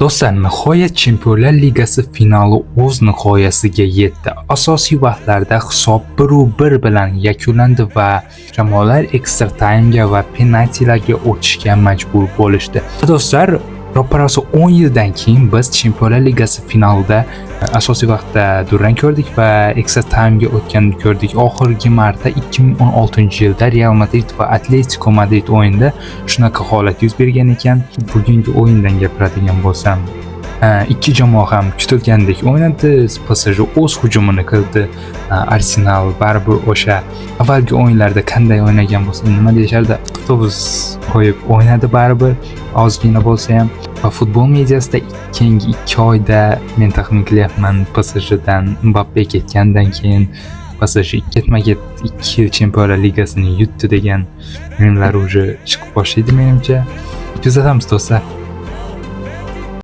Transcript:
Do'stlar, nihoyat Chempionlar Ligasi finali o'z nihoyasiga yetdi. Asosiy vaqtlarda hisob 1-1 bilan yakunlandi va jamoalar ekstra taymga va penaltilarga o'tishga majbur bo'lishdi. Do'stlar, roppa-rosa 10 yildan keyin biz Chempionlar Ligasi finalida asosiy vaqtda durang ko'rdik va ekstra taymga o'tganini ko'rdik. Oxirgi marta 2016-yilda Real Madrid va Atletico Madrid o'yinida shunaqa holat yuz bergan ekan. Bugungi o'yindan gapiradigan bo'lsam, ikki jamoa ham kutilgandek o'ynadi. PSG o'z hujumini qildi. Arsenal baribir o'sha avvalgi o'yinlarda qanday o'ynagan bo'lsa, nima deyishardi, avtobus qo'yib o'ynadi baribir, ozgina bo'lsa ham. Va futbol mediasida keyingi 2 oyda, men taxmin qilyapman, PSJdan Mbappe ketgandan keyin PSG ketma-ket 2 yil Chempionlar Ligasini yutdi degan memlar уже chiqib boshlaydi menimcha. Kuzatamiz, do'stlar.